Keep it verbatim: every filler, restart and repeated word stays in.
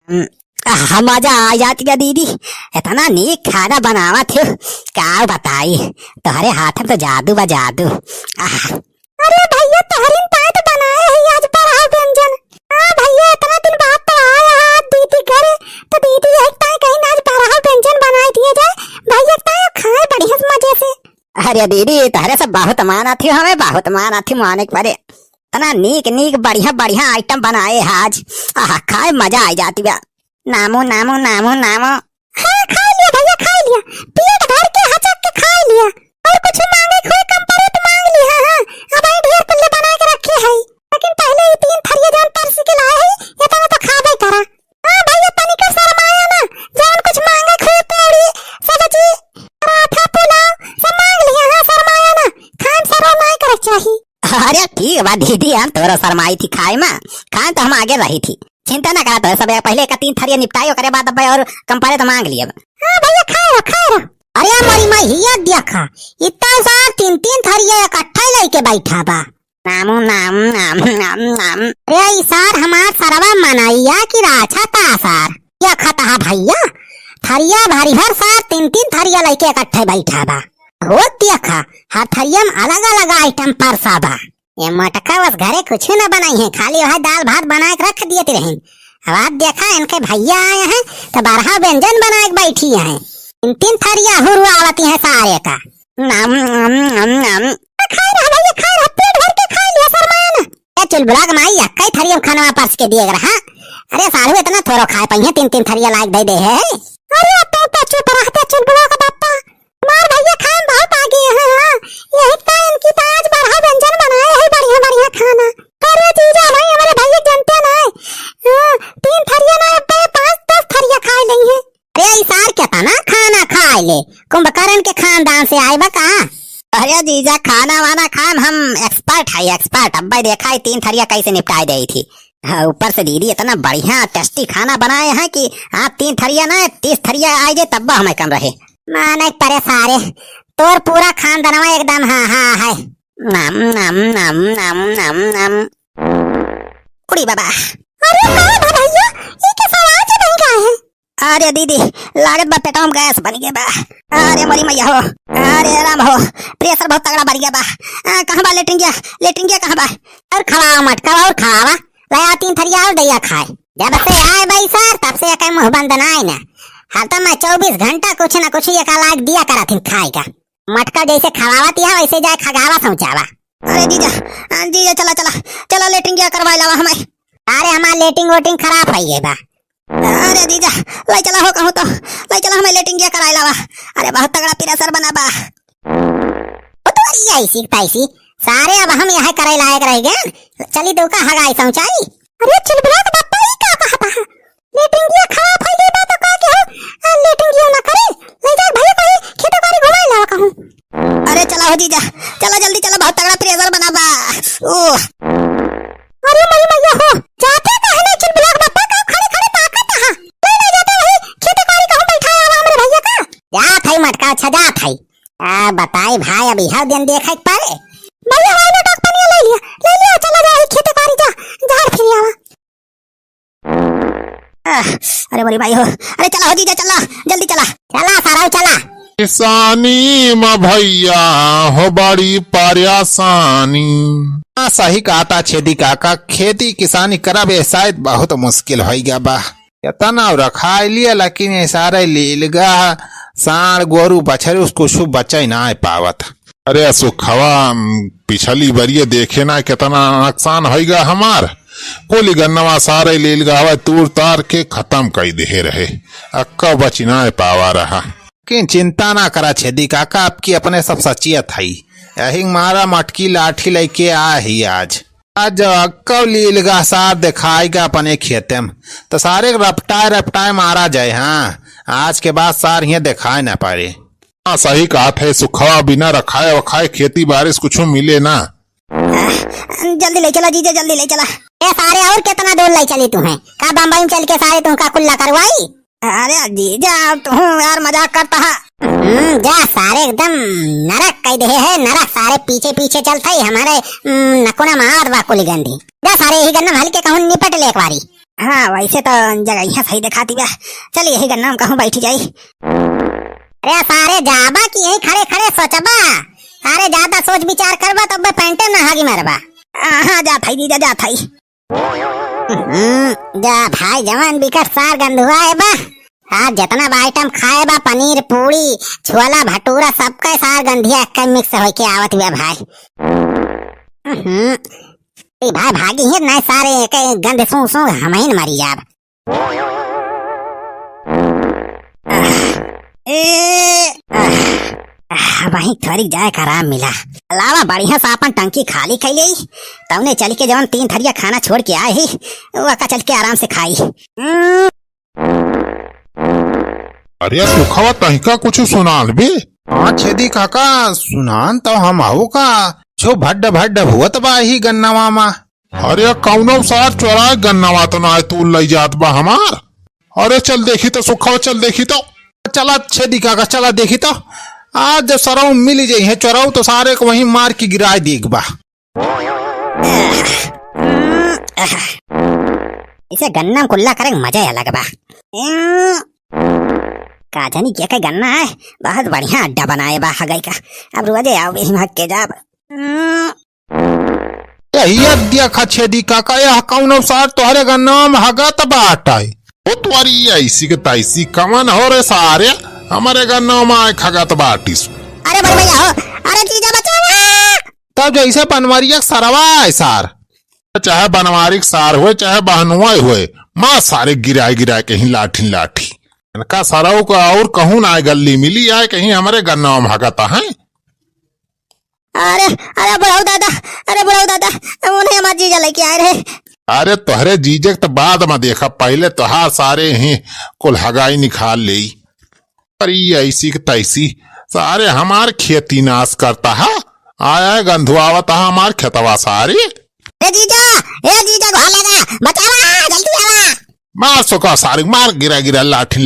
हम्म, आह, मजा आ जात बा दीदी, इतना नीक खाना बनावत हो, का बताई, तोहरे हाथ में तो जादू बा, जादू। आह। अरे भैया, तोहरे ताईं तो बनाए है आज बरहा व्यंजन। हाँ भैया, इतना दिन बाद तो आए हैं आज दीदी घरे, तो दीदी यही ताईं कहीं आज बरहा व्यंजन बनाए दिए जाए, भैया ताईं खाए बढ़िया से मजे से। अरे दीदी, तोहरे से बहुत मानत ही, हमें बहुत मानत ही, माने के परे। इतना नीक नीक बढ़िया बढ़िया item बनाए है आज। आहा, खाए मजा आ जात बा। नामो, नामो, नामो, नामो। हाँ, खाए लिया भैया, खाए लिया। पेट भर के हचक के खाए लिया। और कुछ मांगे के होए कम परे तो मांग लिया, हाँ। अब आई ढेर कुल्ले बनाए के रखे है। लेकिन पहले ई तीन थरिया जौन परस के लाए है, इतना तो खाबे करा। हाँ भैया, तनिको शरमाया ना। जौन कुछ मांगे के होए, पूड़ी, सब्जी, पराठा, पुलाव, सब मांग लिया, हाँ, शरमाया ना। खाए में शरम नाहीं करे के चाही। अरे ठीक बा दीदी, हम तोहरो शरमाई थी खाए में, खाए तो हम आगे रही थी, चिंता ना करा, तोहरे सब पहले एक तीन थरिया निपटाई, ओकरे बाद अब और कम परे तो मांग लियब। हाँ भैया, खाए रहो, खाए रहो। अरे मोरी माई, हिया देखा, इतना सार तीन तीन थरिया इकट्ठा ही लेके बैठा बा। नामू नाम, नाम, नाम, नाम। अरे ई सार हमार सरवा मनैया की राछा ता सार। देखा ता भैया, थरिया भरी भर सार तीन तीन थरिया लेके इकट्ठे बैठा बा। हो देखा, हर थरिया में अलग अलग item परसा बा। ये मोटका बस घरे कुछ न बनाई है, खाली वह दाल भात बनाए के रख दिए रहीन। अब आप देखा, इनके भैया आए हैं तो बरहा व्यंजन बनाए के बैठी हैं। तीन तीन थरिया हुरु आवती हैं सारे का। नम, नम, नम, नम। खाए रहा भैया, खाए रहा, पेट भर के खाए लिया, शरमाया ना। ए चुलबुला के माई, एक्कै थरिया में खाना परस के दिए रहा। अरे साढ़ू, इतना थोरो खाए पाई है, तीन तीन थरिया लायक दे दे है। अरे अब तो चुप रहते चुलबुला का बापा। हमार भैया खाए में बहुत आगे हैं, हाँ। यही तो इनकी तो आज बरहा व्यंजन बनाए है, बढ़िया बढ़िया खाना। अरे जीजा भाई, हमारे भैया जनते ना है। हाँ, तीन थरिया ना, अब पाँच दस थरिया खाए नहीं है। अरे ई सार केतना खाना खाए ले, कुंभकर्ण के खानदान से आए बा का? अरे जीजा, खाना वाना खाए में हम expert है, expert। अब भाई देखा, ई तीन थरिया कैसे निपटाए दे थी। हाँ, ऊपर से दीदी इतना बढ़िया tasty खाना बनाए हैं कि आप तीन थरिया ना, तीस थरिया आए जे तब हमें कम रहे। माने परे सारे, तोर पूरा खानदानवा एकदम हाँ हाँ है। नम, नम, नम, नम, नम, नम। उड़ी बाबा। अरे का बा भैया, ई कैसा आवाज बन गया है? अरे दीदी, लागत बा पेटवा में गैस बन गया बा। अरे मोरी मैया हो, अरे राम हो, pressure बहुत तगड़ा बढ़ गया बा। आ, कहाँ बा लेटरिंगिया? लेटरिंगिया कहाँ बा? और खवावा मटका और खवावा, लाया तीन थरिया और दैया खाए। जब से आए भाई सार, तब से एकर मुंह बंद ना आए ना। हरदम मैं चउबीस घंटा कुछ ना कुछ एका लाग दिया करत हिन खाए का। मटका जैसे खवावत है, वैसे जाए खगावा शौचावा। अरे जीजा, आ, जीजा, चला, चला, चला, लेटरिंगिया करवाए लावा हमें। अरे हमार लेटरिंग वोटरिंग खराब है ये बा। अरे जीजा, लाई चला हो कहूँ तो, लाई चला हमें लेटरिंगिया कराए लावा। अरे बहुत तगड़ा pressure बना बा। ओ तो अरे ऐसी तैसी, सारे अब हम यहाँ करे लायक रह गए। चली तो का हगाई शौचाई। अरे चुलबुला के बापा, ई का कहता है? लेटरिंगिया खराब है, ले बा तो का के हो? आ, लेटरिंगिया ना करे, ले जा भैया कहीं खेती बाड़ी घुमाए लावा कहूँ। अरे चला हो जीजा, चला जल्दी चला, बहुत तगड़ा pressure बना बा। ओह। अरे मरी मैया हो, जाते काहे ना चुलबुला के बापा, का खड़े खड़े ताकत हा? ले ना जाते वही खेती बाड़ी कहूँ बैठा आवा हमरे भैया का। जात है मटका, अच्छा जात है। आ बताई भाई, अब इहा दिन देखे के पड़े। भैया भाई ना टक पनिया ले लिया, ले लिया, चला जा वही खेती बाड़ी जा, झाड़ फिर आवा। आह, अरे मोरी माई हो, अरे चला हो जीजा, चला, जल्दी चला। चला सारा चला। किसानी म भैया हो बड़ी परेशानी। हाँ, सही कहता छेदी काका, खेती किसानी करब ए शायद बहुत मुश्किल होइ गया बा। केतना रखाई लिया, लेकिन ये सारे लीलगा, साँड़, गोरू, बछरू, कुछ बचे ना पावत। अरे सुखवा, पिछली बरिये देखे ना केतना नुकसान होइगा हमार। कुल गन्नवा सारे लीलगावे तूर तार के खतम कई देहे रहे। अक्का बची ना पावा रहा। लेकिन चिंता ना करा छेदी काका, आपकी अपने सब सचियत हई। यही मारा मटकी लाठी लेके आ ही आज। आज अक्का लीलगा सार देखाएगा अपने खेते में, तो सारे रपटाए रपटाए मारा जाए। हाँ, आज के बाद सार हियाँ देखाए ना पारे। हाँ, सही कहत है सुखवा, बिना रखाए वखाए खेती बारिश कुछ मिले ना। आह, जल्दी ले चला जीजा, जल्दी ले चला। ए सारे, और कितना दूर ले चली तुम्हें? का बम्बई में चल के सारे तुमका कुल्ला करवाई? अरे जीजा, तू यार मजाक करता है। हम्म, जा सारे, एकदम नरक कह दे है, नरक। सारे पीछे पीछे चलता ही हमारे, हम्म, नकुना मार बा कुली गंदी। जा सारे, यही गन्ना हल्के कहूँ निपट ले एक बारी। हाँ, वैसे तो जगहिया सही देखाती बा। चल, यही गन्ना में कहूँ बैठी जाई। अरे सारे, जाबा कि यही खड़े खड़े सोचबा? सारे, ज्यादा सोच विचार करबा तब पैंटे में हागी मारबा। हाँ, जात हई जीजा, जात हई। हम्म, जा भाई, जवान बिकट सार गंधुआ है बा। आज जितना बा आइटम खाए बा, पनीर, पूड़ी, छोला, भटूरा, सबका सार गंधिया एक मिक्स होके आवत हुआ भाई। हम्म, ए भाई, भागी है ना सारे, एक गंध सूं सूं हम ही न मरी जाब। ए, आह, वहीं थोड़ी जाए का आराम मिला। लावा बढ़िया से अपन टंकी खाली कर ले, तौने चल के जवन तीन थरिया खाना छोड़ के आए ही, वो का चल के आराम से खाई। हम्म। अरे सुखवा, तहिका कुछ सुनान बे? हाँ छेदी काका, सुनान तो हम आऊ का, जो भड्ड भड्ड हुअत बा ही गन्नवा मा। अरे कौनो सार चोराए गन्नवा तो ना तू लई जात बा हमार। अरे चल देखी तो सुखवा, चल देखी तो। चला छेदी काका, चला देखी तो। आज जब सरऊ मिल जाई है चोरऊ तो सारे को वहीं मार के गिराए देख बा। इसे गन्ना में कुल्ला करे के मजा अलग बा। का जानी के के गन्ना है, बहुत बढ़िया अड्डा बनाए बा हगई का। अब रोजे आओ इस महक के जाब। यही अद्या खा छेदी काका, यह कौनो सार तोहरे गन्ना में हगत बाटाई। ओ तोरी ऐसी के तैसी कमन हो रे सारे, हमारे गन्ना में आए खगत बाटिस। अरे बड़े भैया हो, अरे जीजा बचावा। तब जैसे बनवारिया के सरवा है सार। चाहे बनवारी के सार हुए, चाहे बहनुआ हुए, माँ सारे गिराए गिराए के ही लाठी लाठी। इनका सरऊ का और कहूँ ना गल्ली मिली आए, कहीं हमारे गन्ना में हगता है। अरे, अरे बुढ़ऊ दादा, अरे बुढ़ऊ दादा, उन्हें हमार जीजा लेके आए रहे। अरे तोहरे जीजे के तो बाद में देखा, पहले तोहार सारे ही कुल हगाई निकाल लेई। अरे ऐसी के तैसी, सारे हमार खेती नाश करता है। आया है गंधुआवत है हमार खेतवा सारे। ए जीजा, ए जीजा, घर लगा, बचावा, जल्दी आवा। मार सोका सारे, मार गिरा गिरा लाठी।